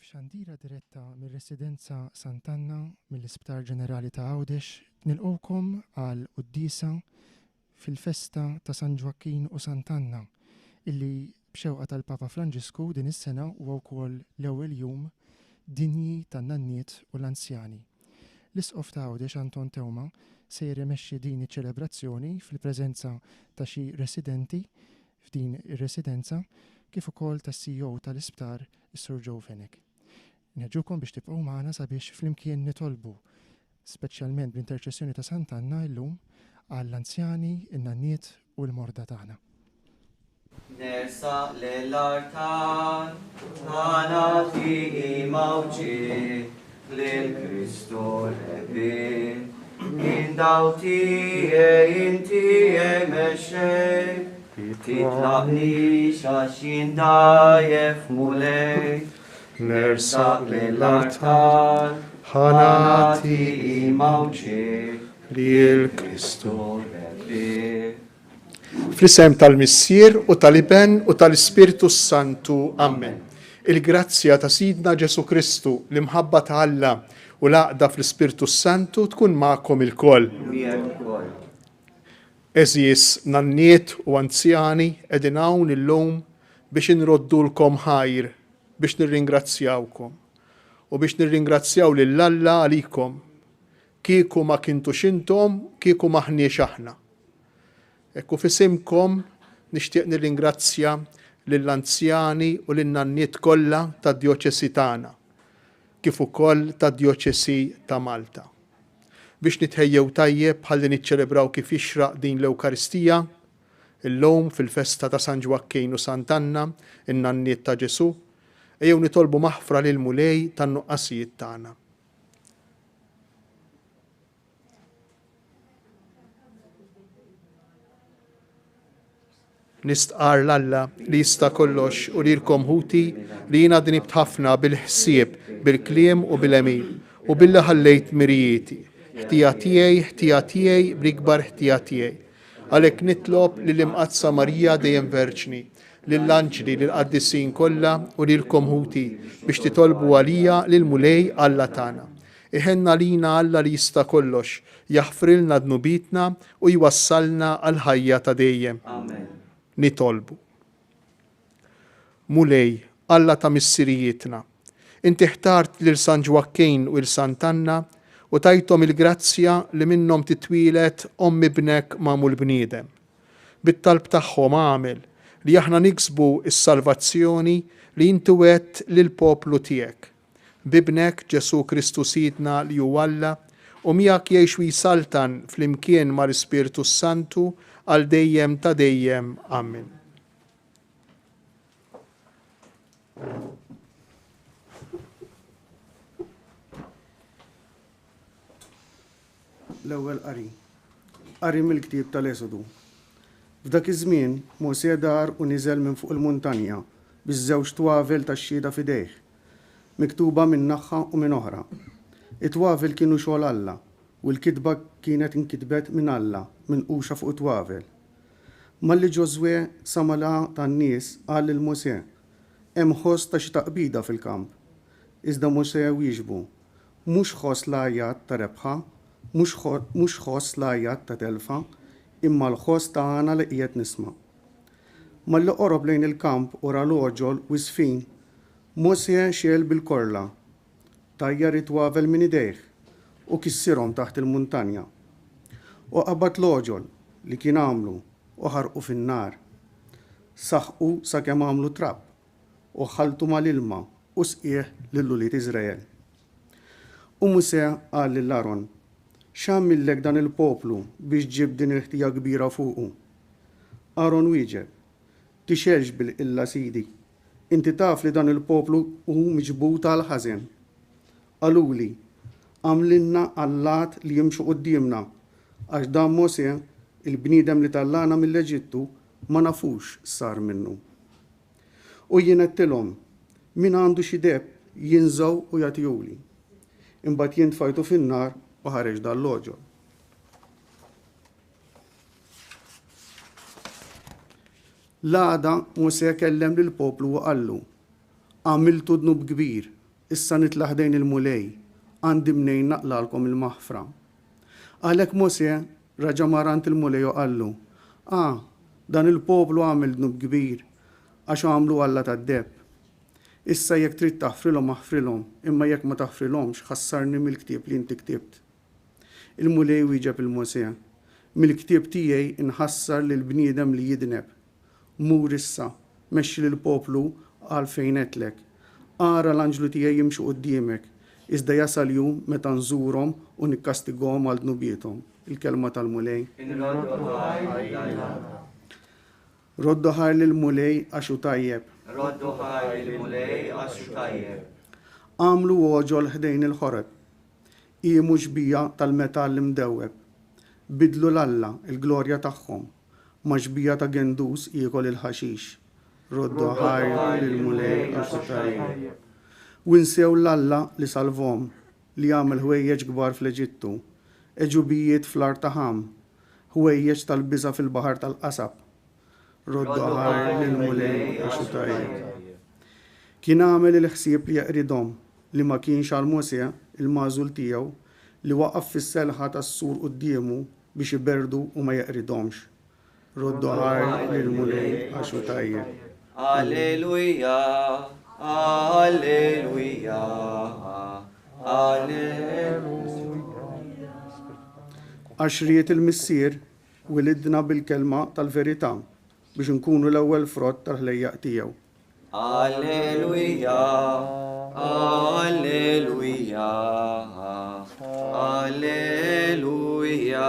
F'xandira diretta mir-Residenza Sant'Anna mill-Isptar Ġenerali ta' Għawdex nilqgħukom għal quddiesa fil-festa ta' San Ġwakkin u Sant'Anna illi b'xewqa tal-Papa Franġisku din is-sena huwa wkoll l-ewwel jum dinji tan-nanniet u l-anzjani. L-Isqof ta' Għawdex Anton Teuma sejjer imexxi din iċ-ċelebrazzjoni fil-preżenza ta' xi residenti f'din ir-residenza kif ukoll tas-CEO tal-isptar is-Sur Joe Fenech. Inħeġġukom biex tibqgħu magħna sabiex flimkien nitolbu, speċjalment bl-interċessjoni ta' Sant'Anna illum, għall-anzjani, in-nanniet u l-morda tagħna. Nersaq lill-artal ħa nagħti qima u ġieħ lil Kristu Rebbieħ. Int dawl tiegħi, int tiegħi mexxej, titlaqnix għax jien dgħajjef Mulej. Nersaq lill-artal ħa nagħti qima u ġieħ lil Kristu Rebbieħ. Fl-isem tal-Missier u tal-Iben u tal-Ispirtu s-Santu. Ammen. Il-grazzja ta' Sidna Ġesù Kristu, l-imħabba ta' Alla u l-għaqda fl-Ispirtu s-Santu tkun magħkom ilkoll. Miegħek ukoll. Għeżież nanniet u anzjani qegħdin hawn illum biex inroddulkom ħajr, biex nirringrazzjawkom u biex nirringrazzjaw lil Alla għalikom. Kieku ma kintux intom, kieku m'aħniex aħna. Hekk u f'isimkom nixtieq nirringrazzja lill-anzjani u lin-nanniet kollha tad-djoċesi tagħna, kif ukoll tad-djoċesi ta' Malta. Biex nitħejjew tajjeb ħalli niċċelebraw kif jixraq din l-Ewkaristija, illum fil-festa ta' San Ġwakkin u Sant'Anna, in-nanniet ta' Ġesù, ejjew nitolbu maħfra lill-Mulej tan-nuqqasijiet tagħna. Nistqarr 'l Alla li jista' kollox u lilkom ħuti li jiena dnibt ħafna bil-ħsieb, bil-kliem u bil-għemil, u billi ħallejt mirijieti. Ħtija tiegħi, ħtija tiegħi, bl-ikbar ħtija tiegħi. Għalhekk nitlob lill-Imqaddsa Marija dejjem Verġni, lill-anġli, lill-qaddisin kollha u lilkom ħuti biex titolbu għalija lill-Mulej Alla tagħna. Iħenn għalina Alla li jista' kollox, jaħfrilna dnubietna u jwassalna għall-ħajja ta' dejjem. Amen. Nitolbu. Mulej, Alla ta' missirijietna, inti ħtart lil San Ġwakkin u 'l Sant'Anna u tajthom il-grazzja li minnhom titwieled Omm Ibnek magħmul bniedem. Bit-talb tagħhom agħmel li aħna niksbu s-salvazzjoni li inti wegħedt lill-poplu tiegħek. B'Ibnek, Ġesù Kristu Sidna li hu Alla, u miegħek jgħix u jsaltan flimkien mal-Ispirtu s-Santu għal dejjem ta' dejjem. Amen. L-ewwel qari. Qari mill-ktieb tal-Esodu. F'dak iż-żmien, Mosè dar u niżel minn fuq il-muntanja biż-żewġ twavel tax-xhieda f'idejh, miktuba minn naħa u minn oħra. It-twavel kienu xogħol Alla, u l-kitba kienet inkitbet minn Alla minquxa fuq it-twavel. Malli Ġożwè sama' l-għa tan-nies, qal lil Mosè, Hemm ħoss ta' xi taqbida fil-kamp. Iżda Mosè wieġbu, Mhux ħoss l-għajjat ta' rebħa, mhux mhux ħoss l-għajjat ta' telfa, imma l-ħoss ta' għana li qiegħed nisma'. Malli qorob lejn il-kamp u ra l-għoġol wisfin, Mosè xegħel bil-korla, tajjar it-twavel minn idejh u kissirhom taħt il-muntanja. U qabad l-għoġol li kien għamlu u ħarqu fin-nar. Saħqu sakemm għamlu trab u ħalltu mal-ilma u sqieh lil ulied Iżrael. U Mosè qal lil Aron, X'għamillek dan il-poplu biex ġibt din il-ħtija kbira fuqu? Aron wieġeb, Tixgħelx bil-qilla, sidi. Inti taf li dan il-poplu hu miġbud għall-ħażen. Qaluli, 'Agħmlilna allat li jimxu quddiemna, għax dan Mosè, il-bniedem li tellagħna mill-Eġittu, ma nafux x'sar minnu. U jien għedtilhom, Min għandu xi deheb, jinżgħu u jagħtihuli. Imbagħad jien tfajtu fin-nar u ħareġ dan l-għoġol. L-għada Mosè kellem lill-poplu u qallu, Għamiltu dnub kbir. Issa nitla' ħdejn il-Mulej, għandi mnejn naqlagħlkom il-maħfra. Għalhekk Mosè raġa' mar għand il-Mulej u qallu, Ah, dan il-poplu għamel dnub kbir, għax għamlu alla tad-deheb. Issa jekk trid taħfrilhom aħfrilhom, imma jekk ma taħfrilhomx ħassarni mill-ktieb li inti ktibt. Il-Mulej wieġeb 'il Mosè, Mill-ktieb tiegħi nħassar lill-bniedem li jidneb. Mur issa, mexxi lill-poplu għal fejn għedtlek. Ara l-anġlu tiegħi jimxi quddiemek, iżda jasal jum meta nżurhom u nikkastigahom għal dnubiethom. Il-kelma tal-Mulej. Inroddu ħajr lil Alla. Roddu ħajr lill-Mulej għax hu tajjeb. Roddu ħajr lill-Mulej għax hu tajjeb. Agħmlu għoġol ħdejn il-Ħoreb. Qiemu xbieha tal-metall imdewweb. Biddlu 'l Alla, il-glorja tagħhom, ma' xbieha ta' gendus jiekol il-ħaxix. Roddu ħajr lill-Mulej għax hu tajjeb. U nsew 'l Alla li salvhom, li għamel ħwejjeġ kbar fl-Eġittu, għeġubijiet fl-art ta' Ħam, ħwejjeġ tal-biża' fil-baħar tal-qasab. Roddu ħajr lill-Mulej għax hu tajjeb. Kien għamel il-ħsieb li jeqridhom, li ma kienx għal Mosè, il-magħżul tiegħu, li waqaf fis-selħa tas-sur quddiemu biex iberrdu u ma jeqridhomx. Roddu ħajr lill-Mulej għax hu tajjeb. Alleluja, Alleluja, Alleluja. Għax ried il-Missier, wilidna bil-kelma tal-verità, biex inkunu l-ewwel frott tal-ħlejjaq tiegħu. Alleluja, Alleluja, Alleluja.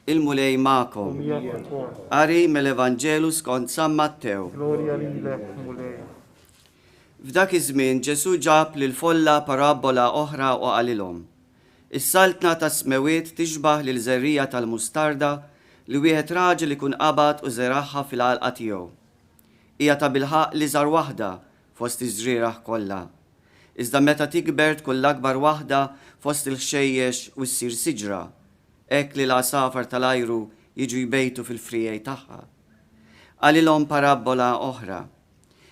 Il-Mulej magħkom. Qari mill-Evanġelu skont San Mattew. Glorja lilek, Mulej. F'dak iż-żmien Ġesù ġab lill-folla parabbola oħra u qalilhom, Is-Saltna tas-smewwiet tixbah lil żerriegħa tal-mustarda li wieħed raġel ikun qabad u żeragħha fil-għalqa tiegħu. Hija tabilħaqq l-iżgħar waħda fost iż-żrieragħ kollha. Iżda meta tikber tkun l-akbar waħda fost il-ħxejjex u ssir siġra, hekk li l-għasafar tal-ajru jiġu jbejtu fil-friegħi tagħha. Qalilhom parabbola oħra.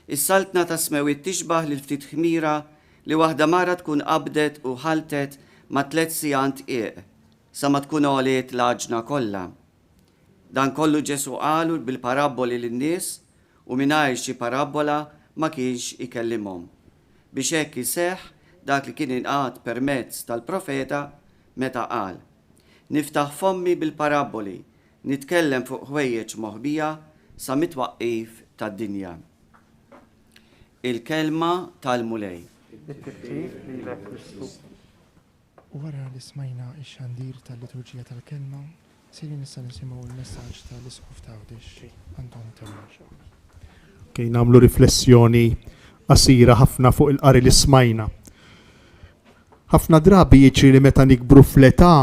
Is-Saltna tas-Smewwiet tixbah lil ftit ħmira li waħda mara tkun qabdet u ħalltet ma' tlett sigħan dqiq, sa ma tkun għoliet l-għaġna kollha. Dan kollu Ġesù qalu bil-parabboli lin-nies u mingħajr xi parabbola ma kienx ikellimhom, biex hekk iseħħ dak li kien ingħad permezz tal-profeta meta qal, Niftaħ fommi bil-parabboli, nitkellem fuq ħwejjeġ moħbija sa mit-twaqqif tad-dinja. Il-Kelma tal-Mulej. It-tifħir lilek Kristu. Wara li smajna x-xandir tal-Liturġija tal-Kelma, sejrin issa nisimgħu l-messaġġ ta' l-Isqof t'Għawdex, Anton Teuma. Ok, nagħmlu riflessjoni qasira ħafna fuq il-qari li smajna. Ħafna drabi jiġri li meta nikbru fl-età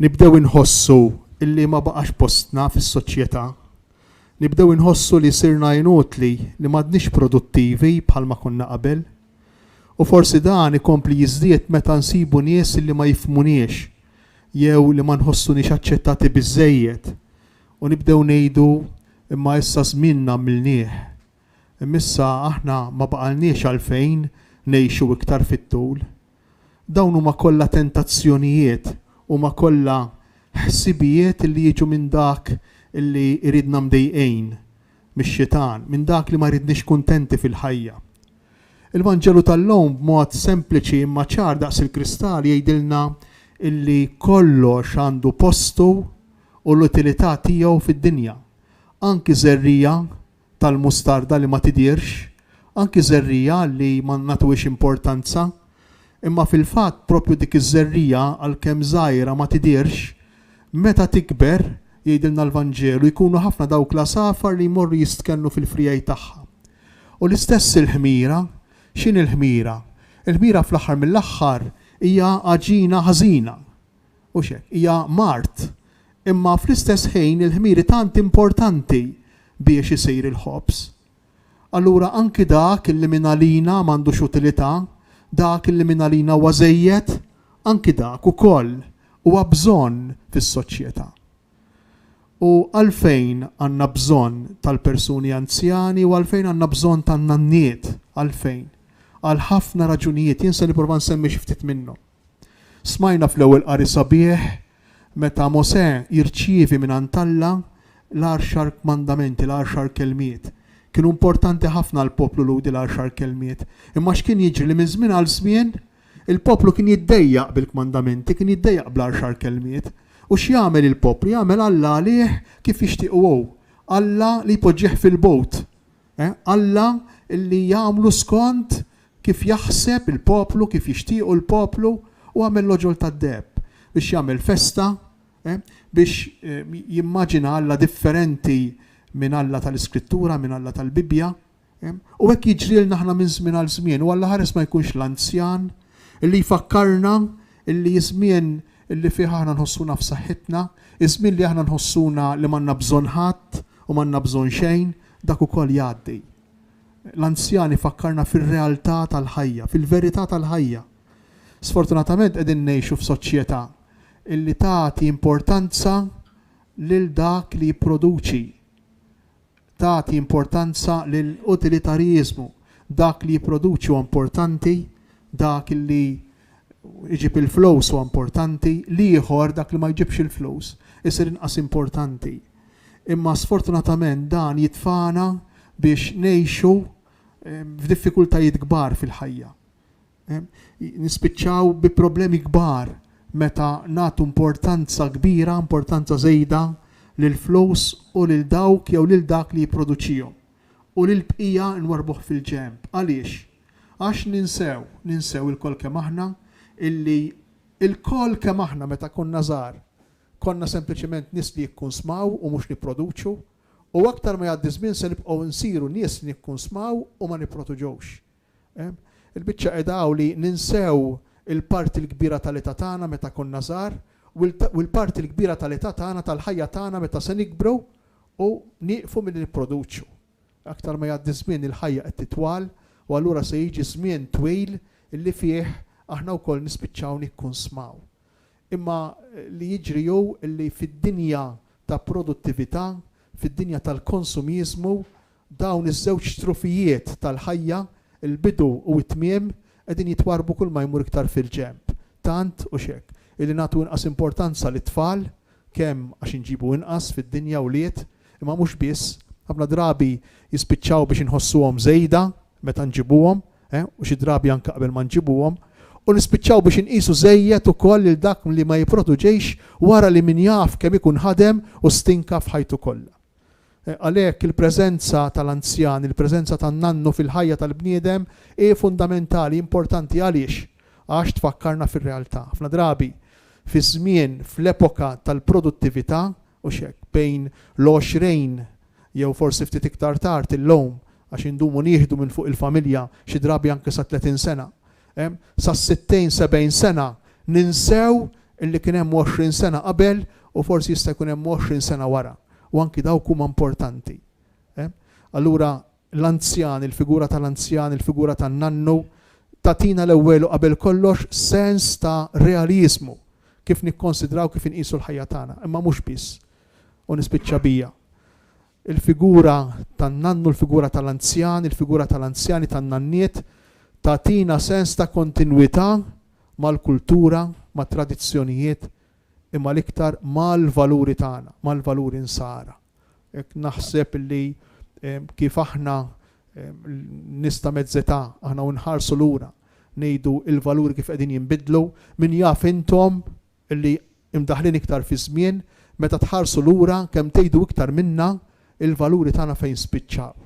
nibdew inħossu illi ma baqax postna fis-soċjetà. Nibdew inħossu li sirna inutli, li m'għadniex produttivi bħalma konna qabel. U forsi dan ikompli jiżdied meta nsibu nies li ma jifhmuniex jew li ma nħossuniex aċċettati biżżejjed u nibdew ngħidu imma issa żmienna għamilnieh. Imma issa aħna ma baqalniex għalfejn ngħixu iktar fit-tul. Dawn huma kollha tentazzjonijiet, huma kollha ħsibijiet li jiġu minn dak li jridna mdejqin, mix-xitan, minn dak li ma jridniex kuntenti fil-ħajja. Il-Vanġelu tal-lum b'mod sempliċi imma ċar daqs il-kristall jgħidilna illi kollox għandu postu u l-utilità tiegħu fid-dinja. Anki żerriegħa tal-mustarda li ma tidhirx, anki żerriegħa li ma nagħtuhiex importanza, imma fil-fatt proprju dik iż-żerriegħa għalkemm żgħira ma tidhirx, meta tikber, jgħidilna l-Vanġelu, jkunu ħafna dawk l-għasafar li jmorru jistkennu fil-friegħi tagħha. U l-istess il-ħmira, x'inhi l-ħmira? Il-ħmira fl-aħħar mill-aħħar hija għaġina ħażina. Hux hekk? Hija mard. Imma fl-istess ħin il-ħmir hi tant importanti biex isir il-ħobż. Allura anki dak li mingħalina m'għandux utilità, dak li mingħalina huwa żejjed, anki dak ukoll huwa bżonn fis-soċjetà. U għalfejn għandna bżonn tal-persuni anzjani u għalfejn għandna bżonn tan-nanniet? Għalfejn? Għal ħafna raġunijiet, jien se nipprova nsemmi xi ftit minnhom. Smajna fl-ewwel qari sabiħ meta Mosè jirċievi mingħand Alla l-għaxar kmandamenti, l-għaxar kelmiet. Kienu importanti ħafna għall-poplu Lhudi l-għaxar kelmiet. Imma x'kien jiġri li minn żmien għal żmien il-poplu kien jiddejjaq bil-kmandamenti, kien jiddejjaq bl-għaxar kelmiet. U x'jagħmel il-poplu? Jagħmel Alla għalih kif jixtiequ hu. Alla li jpoġġih fil-but. Alla li jagħmlu skont kif jaħseb il-poplu, kif jixtiequ l-poplu, u għamel l-għoġol tad-deheb biex jagħmel festa, biex jimmaġina Alla differenti minn Alla tal-Iskrittura, minn Alla tal-Bibbja. U hekk jiġrilna aħna minn żmien għal żmien, u Alla ħares ma jkunx l-anzjan li jfakkarna li ż-żmien li fih aħna nħossuna f'saħħitna, iż-żmien li aħna nħossuna li m'għandna bżonn ħadd u m'għandna bżonn xejn, dak ukoll jgħaddi. L-anzjan ifakkarna fir-realtà tal-ħajja, fil-verità tal-ħajja. Sfortunatament qegħdin ngħixu f'soċjetà illi tagħti importanza lil dak li jipproduċi, tagħti importanza lil utilitariżmu, dak li jipproduċi huwa importanti, dak li jġib il-flus huwa importanti, l-ieħor dak li ma jġibx il-flus isir inqas importanti. Imma sfortunatament dan jitfagħna biex ngħixu f'diffikultajiet kbar fil-ħajja. Nispiċċaw bi problemi kbar meta nagħtu importanza kbira, importanza żejda lill-flus u lil dawk jew lil dak li jipproduċihom. U lill-bqija nwarrbuh fil-ġenb. Għaliex? Għax ninsew, ninsew ilkoll kemm aħna illi lkoll kemm aħna meta konna żgħar Konna sempliċement nies li jikkunsmaw u mhux nipproduċu, u aktar ma jgħaddi ż-żmien se nibqgħu nsiru nies li nikkunsmaw u ma nipproduġux. Il-biċċa qiegħda hawn li ninsew il-parti l-kbira tal-età tagħna meta konna żgħar u l-parti l-kbira tal-età tagħna, tal-ħajja tagħna meta se nikbru u nieqfu milli nipproduċu. Aktar ma jgħaddi ż-żmien il-ħajja qed titwal u allura se jiġi żmien twil li fih aħna wkoll nispiċċaw nikkunsmaw. Imma li jiġri hu li fid-dinja ta' produttività, fid-dinja tal-konsumiżmu, dawn iż-żewġ trufijiet tal-ħajja, il-bidu u t-tmiem, qegħdin jitwarrbu kulma jmur iktar fil-ġenb. Tant, hux hekk, illi nagħtu inqas importanza lit-tfal, kemm għax inġibu inqas fid-dinja wlied, imma mhux biss, ħafna drabi jispiċċaw biex inħossuhom żejda meta nġibuhom, eh, u xi drabi anke qabel ma nġibuhom, u nispiċċaw biex inqisu żejjed ukoll lil dak li ma jipproduġejx wara li min jaf kemm ikun ħadem u stinka f'ħajtu kollha. Eh, għalhekk il-preżenza tal-anzjan, il-preżenza tan-nannu fil-ħajja tal-bniedem hi fundamentali, importanti għaliex? Għax tfakkarna fir-realtà. Ħafna drabi, fiż-żmien, fl-epoka tal-produttività, hux hekk, bejn l-għoxrin jew forsi ftit iktar tard illum, għax indumu nieħdu minn fuq il-familja xi drabi anke sa 30 sena, sas-sittin, 70 sena ninsew illi kien hemm 20 sena qabel u forsi jista' jkun hemm 20 sena wara. U anki dawk huma importanti. Allura l-anzjan, il-figura tal-anzjan, il-figura tan-nannu, tagħtina l-ewwel u qabel kollox sens ta' realiżmu kif nikkonsidraw kif inqisu l-ħajja tagħna, imma mhux biss. U nispiċċa bija. Il-figura tan-nannu, il-figura tal-anzjan, il-figura tal-anzjani tan-nanniet tagħtina sens ta' kontinwità mal-kultura, mat-tradizzjonijiet, imma l-iktar mal-valuri tagħna, mal-valuri nsara. Hekk naħseb li kif aħna nies ta' mezz'età, aħna u nħarsu lura ngħidu l-valuri kif qegħdin jinbidlu, min jaf intom li imdaħħlin iktar fiż-żmien, meta tħarsu lura kemm tgħidu iktar minna il-valuri tagħna fejn spiċċaw.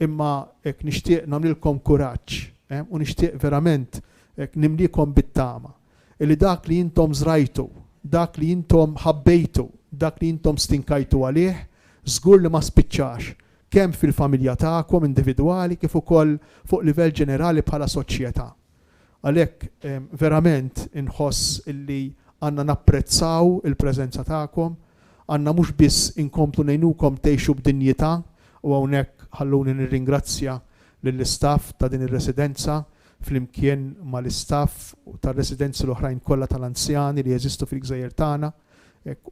Imma hekk nixtieq nagħmlilkom kuraġġ u nixtieq verament hekk nimlikom bit-tama illi dak li intom żrajtu, dak li intom ħabbejtu, dak li intom stinkajtu għalih, żgur li ma spiċċax, kemm fil-familja tagħkom individwali kif ukoll fuq livell ġenerali bħala soċjetà. Għalhekk verament inħoss illi għandna napprezzaw il-preżenza tagħkom, għandna mhux biss inkomplu ngħinukom tgħixu b'dinjità, u hawnhekk ħalluni nirringrazzja lill-istaff ta' din ir-residenza flimkien mal-istaff tar-residenzi l-oħrajn kollha tal-anzjani li jeżistu fil-gżejjer tagħna,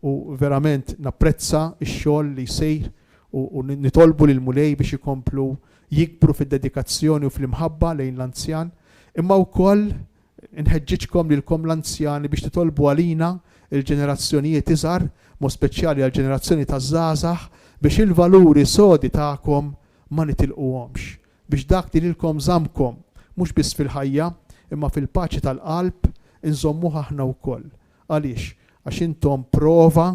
u verament napprezza x-xogħol li jsir u nitolbu lill-Mulej biex ikomplu. jikbru fid-dedikazzjoni u fl-imħabba lejn l-anzjan, imma wkoll inħeġġiġkom lilkom l-anzjani biex titolbu għalina l-ġenerazzjonijiet iżgħar, mod speċjali għall-ġenerazzjoni taż-żgħażagħ, biex il-valuri sodi tagħkom ma nitilquhomx, biex dak li lilkom żammkom, mhux biss fil-ħajja, imma fil-paċi tal-qalb, inżommuh aħna wkoll. Għaliex? Għax intom prova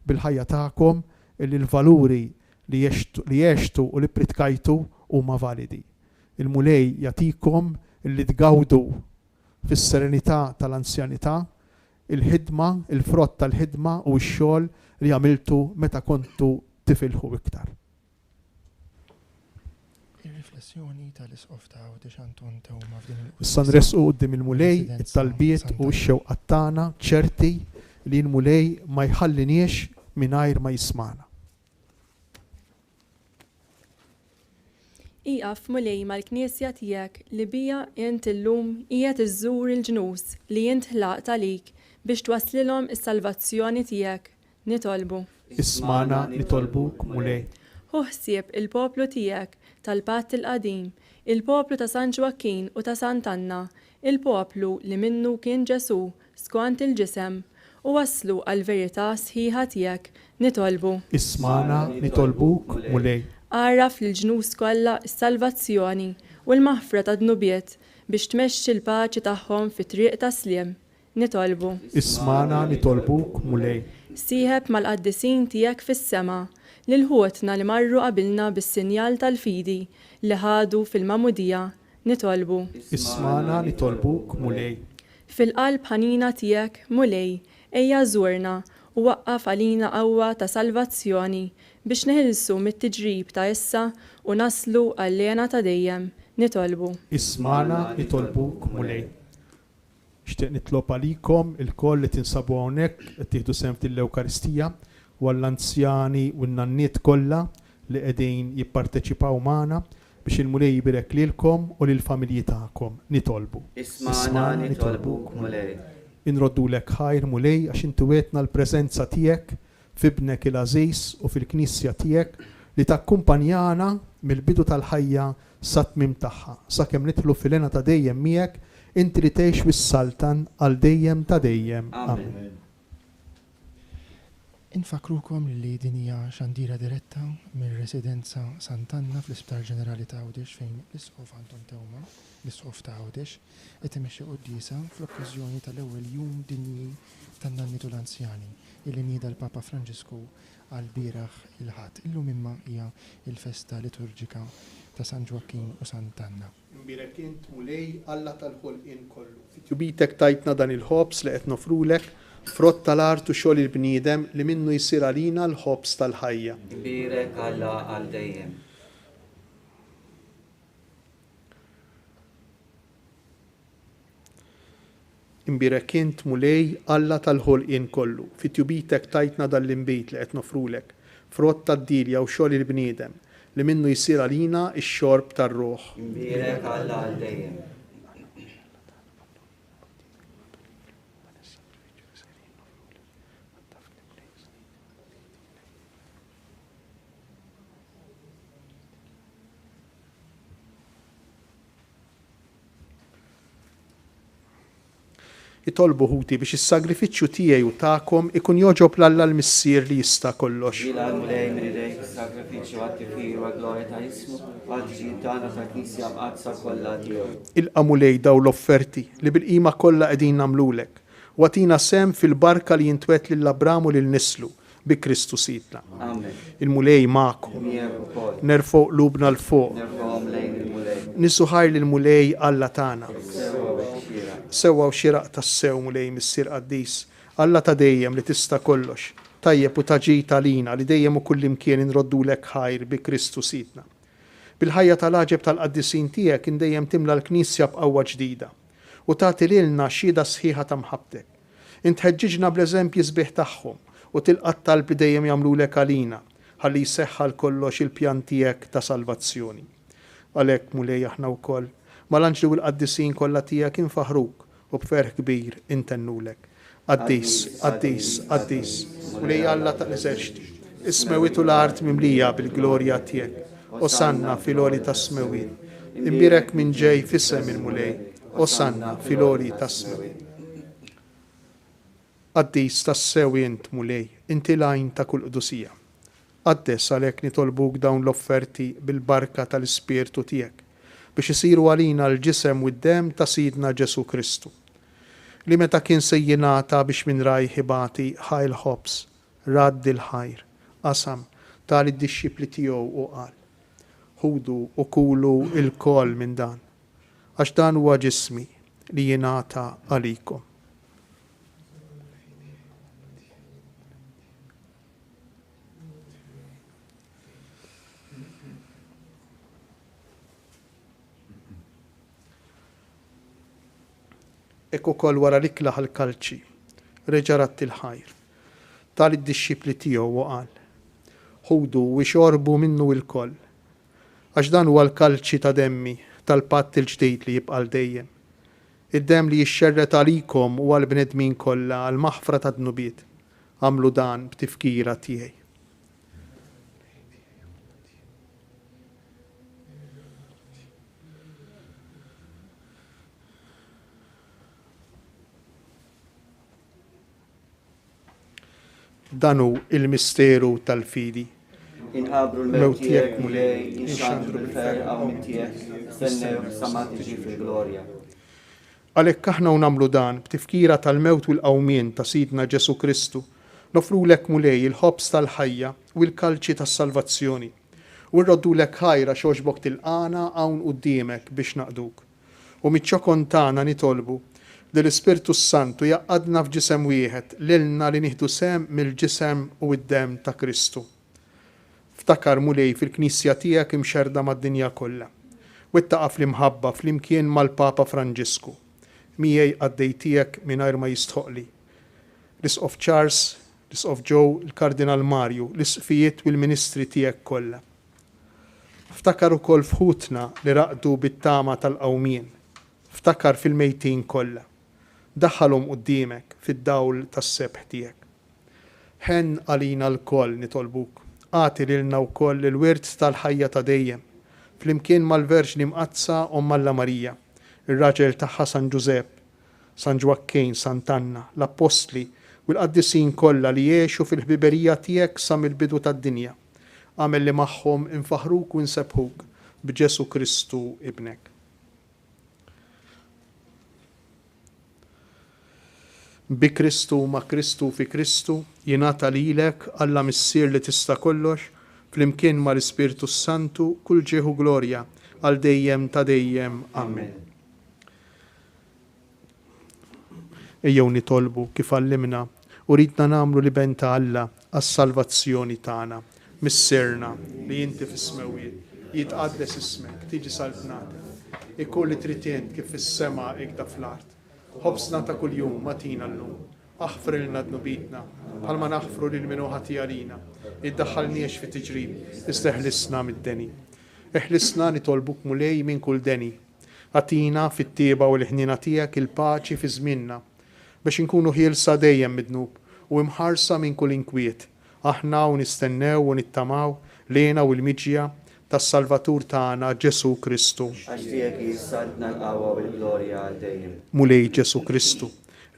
bil-ħajja tagħkom illi l-valuri li għextu u li ppritkajtu huma validi. Il-Mulej jagħtikom illi tgawdu fis-serenità tal-anzjanità il-ħidma, il-frott tal-ħidma u x-xogħol li għamiltu meta kontu tifilħu iktar. Ir-riflessjoni tal-Isqof ta' Għawdex Anton Teuma f'din il-quddiesa. Issa nressqu quddiem il-Mulej it-talbiet u x-xewqat tagħna ċerti li l-Mulej ma jħalliniex mingħajr ma jismagħna. Ieqaf, Mulej, mal-Knisja tiegħek li biha int illum qiegħed iżżur il-ġnus li int ħlaqt għalik biex twasslilhom is-salvazzjoni tiegħek. Nitolbu. Ismagħna nitolbuk, Mulej. Ħu ħsieb il-poplu tiegħek tal-Patt il-Qadim, il-poplu ta' San Ġwakkin u ta' Sant'Anna, il-poplu li minnu kien Ġesù skont il-ġisem, u wasslu għall-verità sħiħa tiegħek. Nitolbu. Ismagħna nitolbuk, Mulej. Għarraf lill-ġnus kollha s-salvazzjoni u l-maħfra tad-dnubiet biex tmexxi l-paċi tagħhom fit-triq tas-sliem. Nitolbu. Ismagħna nitolbuk, Mulej. Sieħeb mal-qaddisin tiegħek fis-sema, lil ħutna li marru qabilna bis-sinjal tal-fidi li ħadu fil-magħmudija, nitolbu. Ismagħna nitolbuk, Mulej. Fil-qalb ħanina tiegħek, Mulej, ejja żurna u waqqaf għalina qawwa ta' salvazzjoni biex neħilsu mit-tiġrib ta' issa u naslu għall-hena ta' dejjem. Nitolbu. Ismagħna nitolbuk, Mulej. Nixtieq nitlob għalikom ilkoll li tinsabu hawnhekk qed tieħdu sehem f'din l-Ewkaristija u għall-anzjani u n-nanniet kollha li qegħdin jipparteċipaw magħna biex il-Mulej jbierek lilkom u lill-familji tagħkom. Nitolbu. Ismagħna nitolbuk, Mulej. Inroddulek ħajr, Mulej, għax inti wegħdtna l-preżenza tiegħek f'Ibnek il-għażiż u fil-Knisja tiegħek li takkumpanjana mill-bidu tal-ħajja sat-tmiem tagħha, sakemm nidħlu fil-hena ta' dejjem miegħek, inti li tgħix u ssaltan għal dejjem ta' dejjem. Amen. Infakkrukom li din hija xandira diretta mir-Residenza Sant'Anna fl-Isptar Ġenerali ta' Għawdex fejn l-Isqof Anton Teuma, l-Isqof ta' Għawdex, qed imexxi quddiesa fl-okkażjoni tal-ewwel Jum Dinji tan-Nanniet u l-Anzjani illi nieda l-Papa Franġisku għall-bieraħ il-Ħadd. Illum imma hija l-festa liturġika ta' San Ġwakkin u Sant'Anna. Imbierek int, Mulej, Alla tal-ħolqien kollu. Fi tjubitek tajtna dan il-ħobż li qed noffrulek, frott tal-art u xogħol il-bniedem li minnu jsir għalina l-ħobż tal-ħajja. Imbierek Alla għal dejjem. Imbierek int, Mulej, Alla tal-ħolqien kollu, fi tjubitek tajtna dan l-inbid li qed noffrulek, frott tad-dielja u xogħol il-bniedem, li minnu jsir għalina x-xorb tar-ruħ. Imbierek Alla għal dejjem. Itolbu, ħuti, biex is-sagrifiċċju tiegħi u tagħkom ikun jogħġob 'l Alla l-Missier li jista' kollox. Jilqa' l-Mulej minn idejk is-sagrifiċċju għat-tifħir u għall-glorja ta' ismu, u għall-ġid tagħna u tal-Knisja Mqaddsa kollha tiegħu. Ilqa' Mulej dawn l-offerti li bil-qima kollha qegħdin nagħmlulek, u agħtina sehem fil-barka li int wegħedt lil Abram u lil nislu, Bi Kristu Sidna. Amen. Il-Mulej magħkom. Miegħek ukoll. Nerfgħu qlubna 'l fuq. Nerfgħuhom lejn il-Mulej. Niżżu ħajr lill-Mulej Alla tagħna. Sewwa u xieraq. Sewwa u xieraq tassew, Mulej Missier qaddis, Alla ta' dejjem li tista' kollox, tajjeb u ta' ġid għalina li dejjem u kullimkien inroddulek ħajr bi Kristu Sidna. Bil-ħajja tal-għaġeb tal-qaddisin tiegħek int dejjem timla l-Knisja b'qawwa ġdida u tagħti lilna xhieda sħiħa ta' mħabbtek. Int tħeġġiġna bl-eżempji sbieħ tagħhom u tilqa' t-talb li dejjem jagħmlulek għalina, ħalli jseħħ għal kollox il-pjan tiegħek ta' salvazzjoni. Għalhekk, Mulej, aħna wkoll, mal-anġli u l-qaddisin kollha tiegħek infaħħruk u b'ferħ kbir intennulek, Qaddis, qaddis, qaddis, Mulej Alla ta' l-eżerċti, is-smewwiet u l-art mimlija bil-glorja tiegħek. Osanna fil-għoli tas-smewwiet. Imbierek min ġej f'isem il-Mulej, Osanna fil-għoli tas-smewwiet. Qaddis tassew int, Mulej, inti l-għajn ta' kull qdusija. Qaddes għalhekk nitolbuk dawn l-offerti bil-barka tal-Ispirtu tiegħek, biex isiru għalina l-ġisem u d-demm ta' Sidna Ġesù Kristu, li meta kien se jingħata biex minn rajh ibati ħa l-ħobż, radd il-ħajr, qasam, ta lid-dixxipli tiegħu u qal, Ħudu u kulu lkoll minn dan, għax dan huwa ġismi li jingħata għalikom. Hekk ukoll wara l-ikla ħa l-kalċi, reġa' radd il-ħajr, ta lid-dixxipli tiegħu u qal, Ħudu u ixorbu minnu ilkoll, għax dan huwa l-kalċi ta' demmi, tal-patt il-ġdid li jibqa' għal dejjem. Id-demm li jixxerred għalikom u għall-bnedmin kollha għall-maħfra tad-dnubiet. Agħmlu dan b'tifkira tiegħi. Dan hu l-misteru tal-fidi. Inħabbru l-mewt tiegħek, Mulej, inxandru bil-ferħ il-qawmien tiegħek, nistennewk sa ma tiġi fil-glorja. Għalhekk aħna u nagħmlu dan, b'tifkira tal-mewt u l-qawmien ta' Sidna Ġesù Kristu, noffrulek, Mulej, il-ħobż tal-ħajja u l-kalċi tas-salvazzjoni, u rroddulek ħajr għax għoġbok tilqagħna hawn quddiemek biex naqduk. U miċ-ċokon tagħna nitolbu li l-Ispirtu s-Santu jgħaqqadna f'ġisem wieħed lilna li nieħdu sehem mill-ġisem u d-demm ta' Kristu. Ftakar, Mulej, fil-Knisja tiegħek imxerrda mad-dinja kollha. Wettaqha fl-imħabba flimkien mal-Papa Franġisku, miegħi qaddej tiegħek mingħajr ma jistħoqqli, l-Isqof Charles, l-Isqof Joe, il-Kardinal Mario, l-Isqfijiet u l-ministri tiegħek kollha. Ftakar ukoll f'ħutna li raqdu bit-tama tal-qawmien. Ftakar fil-mejtin kollha. Daħħalhom quddiemek fid-dawl tas-sebħ tiegħek. Ħenn għalina lkoll, nitolbuk. Agħti lilna wkoll il-wirt tal-ħajja ta' dejjem, flimkien mal-Verġni Mqaddsa Omm Alla Marija, ir-raġel tagħha San Ġużepp, San Ġwakkin, Sant'Anna, l-Appostli u l-qaddisin kollha li għexu fil-ħbiberija tiegħek sa mill-bidu tad-dinja. Agħmel li magħhom infaħħruk u nsebbħuk b'Ġesù Kristu Ibnek. Bi Kristu, ma' Kristu u fi Kristu, jingħata lilek, Alla Missier li tista' kollox, flimkien mal-Ispirtu s-Santu, kull ġieħ u glorja, għal dejjem ta' dejjem. Amen. Ejjew nitolbu kif għallimna u ridna nagħmlu l-Iben ta' Alla għas-salvazzjoni tagħna. Missierna, li inti fis-smewwiet, jitqaddes ismek, tiġi saltnatek. Ikun li trid int kif fis-sema ikda fl-art. Ħobżna ta' kuljum agħtina llum. Aħfrilna dnubietna, bħalma naħfru lil min hu ħati għalina. Iddaħħalniex fi tiġrib, iżda eħlisna mid-deni. Eħlisna, nitolbuk Mulej, minn kull deni. Agħtina, fit-tjieba u l-ħniena tiegħek, il-paċi fi żmienna, biex inkunu ħielsa dejjem mid-dnub u imħarsa minn kull inkwiet, aħna u nistennew u nittamaw l-hena u l-miġja tas-Salvatur tagħna Ġesù Kristu. Għax tiegħek hi s-saltna, l-qawwa u l-glorja għal dejjem. Mulej Ġesù Kristu,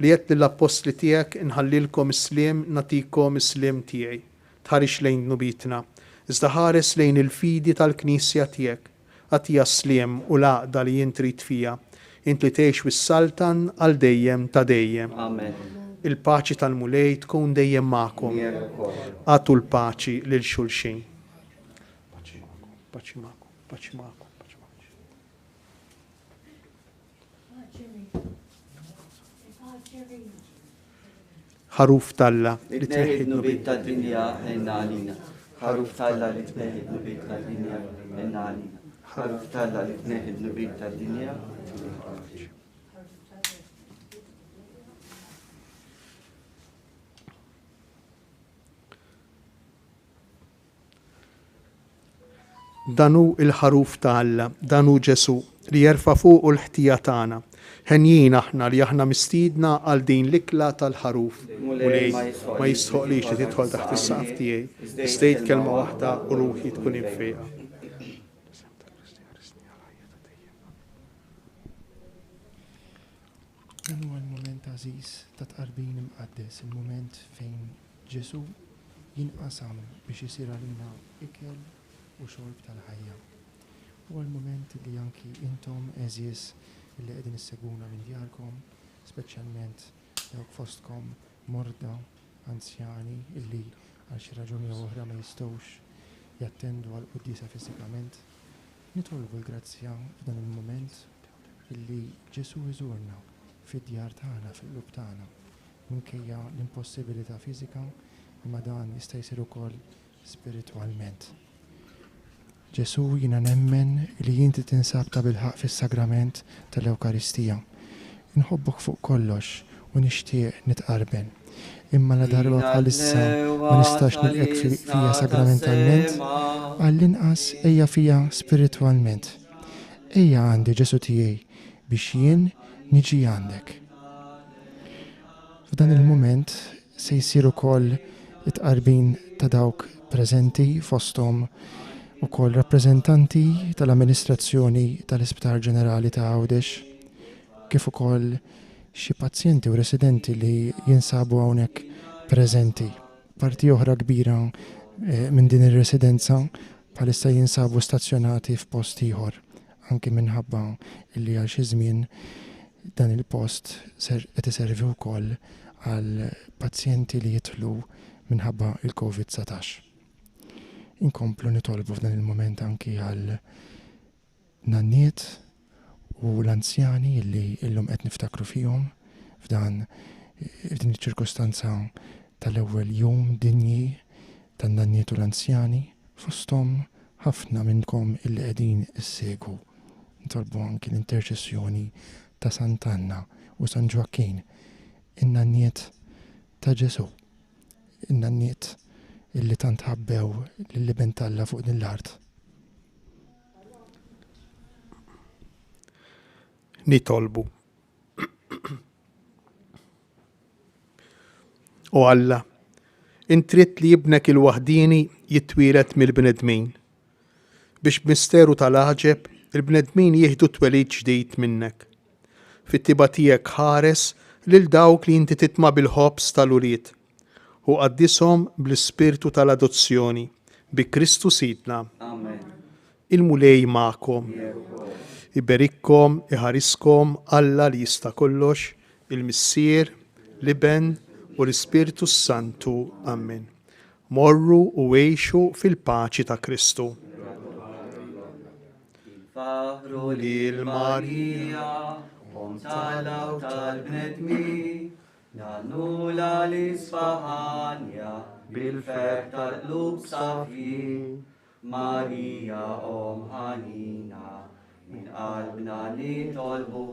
li għedt lill-appostli tiegħek, Inħallilkom is-sliem, nagħtikom is-sliem tiegħi. Tħarisx lejn dnubietna, iżda ħares lejn il-fidi tal-Knisja tiegħek. Agħtiha s-sliem u l-għaqda li int trid fiha, int li tgħix u ssaltan għal dejjem ta' dejjem. Amen. Il-paċi tal-Mulej tkun dejjem magħkom. Miegħek ukoll. Agħtu l-paċi lil xulxin. Paċi magħkom, paċi magħkom, paċi magħkom, paċi magħkom. Ħaruf t'Alla li tneħħi d-dnubiet tad-dinja, ħenna għalina. Ħaruf t'Alla li tneħħi d-dnubiet tad-dinja, ħenna għalina. Ħaruf t'Alla li tneħħi d-dnubiet tad-dinja, Dan hu l-Ħaruf ta' Alla, dan hu Ġesù, li jerfa' fuqu l-ħtija tagħna. Henjin aħna li aħna mistiedna għal din l-ikla tal-Ħaruf. Mulej, ma jistħoqqlix li tidħol taħt is-saqaf tiegħi, iżda għid kelma waħda u ruħi tkun imfejqa. Dan huwa l-mument għażiż ta' tqarbin imqaddes, il-mument fejn Ġesù jinqasam biex isir għalina ikel u xorb tal-ħajja. Huwa l-mument li anki intom għeżież li qegħdin issegwuna minn djarkom, speċjalment dawk fostkom morda, anzjani illi għal xi raġuni jew oħra ma jistgħux jattendu għall-quddiesa fiżikament, nitolbu l-grazzja f'dan il-mument illi Ġesù jżurna fid-djar tagħna, fil-qlub tagħna, minkejja l-impossibilità fiżika, imma dan jista' jsir ukoll spiritwalment. Ġesù jiena nemmen li inti tinsab tabilħaqq fis-sagrament tal-Ewkaristija. Inħobbok fuq kollox u nixtieq nitqarben. Imma ladarba bħalissa ma nistax nilqgħek fija sagramentalment, għall-inqas ejja fija spiritwalment. Ejja għandi Ġesù tiegħi biex jien niġi għandek. F'dan il-mument se jsir ukoll it-tqarbin ta' dawk preżenti fosthom ukoll rappreżentanti tal-amministrazzjoni tal-Isptar Ġenerali ta' Għawdex kif ukoll xi pazjenti u residenti li jinsabu hawnhekk preżenti. Parti oħra kbira minn din ir-residenza bħalissa jinsabu stazzjonati f'post ieħor anki minħabba li għal xi żmien dan il-post ser qed iservi wkoll għal pazjenti li jidħlu minħabba il-Covid 19. Inkomplu nitolbu f'dan il-mument anki għal nanniet u l-anzjani li illum qed niftakru fihom f'dan f'din iċ-ċirkustanza tal-ewwel jum dinji tan-nanniet u l-anzjani fosthom ħafna minnkom illi qegħdin issegwu. Nitolbu anki l-interċessjoni ta' Sant'Anna u San Ġwakkin, in-nanniet ta' Ġesù, in-nanniet illi tant ħabbew lill-Iben t'Alla fuq din l-art. Nitolbu. O Alla, int ridt li ibnek il-waħdieni jitwieled mill-bnedmin, biex b'misteru tal-għaġeb il-bnedmin jieħdu twelid ġdid minnek. Fit-tiba tiegħek ħares lil dawk li inti titma' bil-ħobż tal-ulied, u qaddishom bl-ispirtu tal-adozzjoni, bi Kristu Sidna. Amen. Il-Mulej magħkom. Iberikkom, iħariskom Alla li jista' kollox, il-Missier, l-Iben u l-Ispirtu s-Santu. Amen. Morru u għixu fil-paċi ta' Kristu. Infaħħru lil Marija, Omm t'Alla u tal-bnedmin, ngħannulha l-isbaħ għanja bil-ferħ tal-qlub safjin. Marija Omm ħanina, minn qalbna nitolbu,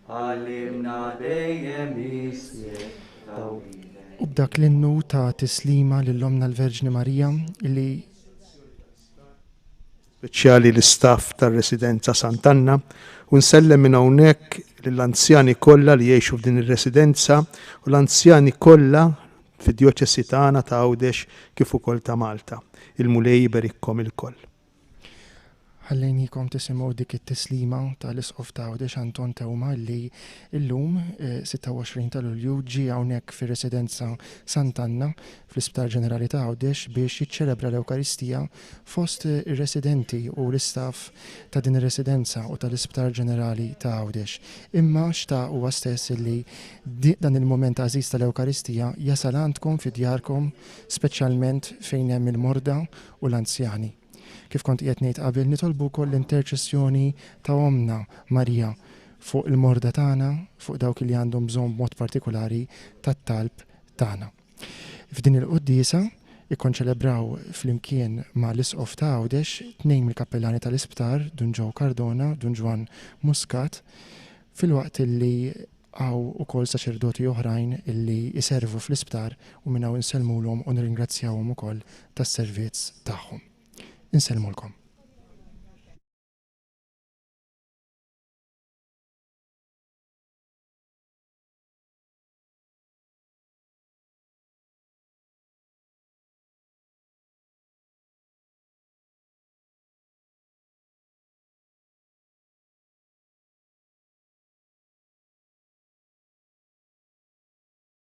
għallimna dejjem iżjed ta' wliedek. U b'dak l-innu ta' tislima lil Ommna l-Verġni Marija li. Speċjali l-istaff tar-Residenza Sant'Anna u nsellem minn hawnhekk lill-anzjani kollha li jgħixu f'din ir-residenza u l-anzjani kollha fid-djoċesi tagħna ta' Għawdex kif ukoll ta' Malta. Il-Mulej iberikkom ilkoll. Ħallejniekom tisimgħu dik it-tislima tal-Isqof ta' Għawdex Anton Teuma li llum, 26 ta' Lulju, ġie hawnhekk fir-Residenza Sant'Anna fl-Isptar Ġenerali ta' Għawdex biex jiċċelebra l-Ewkaristija fost ir-residenti u l-istaff ta' din ir-residenza u tal-Isptar Ġenerali ta' Għawdex. Imma xtaq huwa stess li dan il-mument għażiż tal-Ewkaristija jasal għandkom fi djarkom, speċjalment fejn hemm il-morda u l-anzjani. Kif kont qiegħed ngħid qabel, nitolbu wkoll l-interċessjoni ta' Ommna Marija fuq il-morda tagħna, fuq dawk li għandhom bżonn b'mod partikulari tat-talb tagħna. F'din il-quddiesa ikkonċelebraw flimkien ma' l-Isqof ta' Għawdex tnejn mill-kappellani tal-isptar, Dun Joe Cardona, Dun Ġwann Muscat, filwaqt li hawn ukoll saċerdoti oħrajn li jservu fl-isptar u minn hawn insellmulhom u nirringrazzjawhom ukoll tas-servizz tagħhom. Insellmulkom.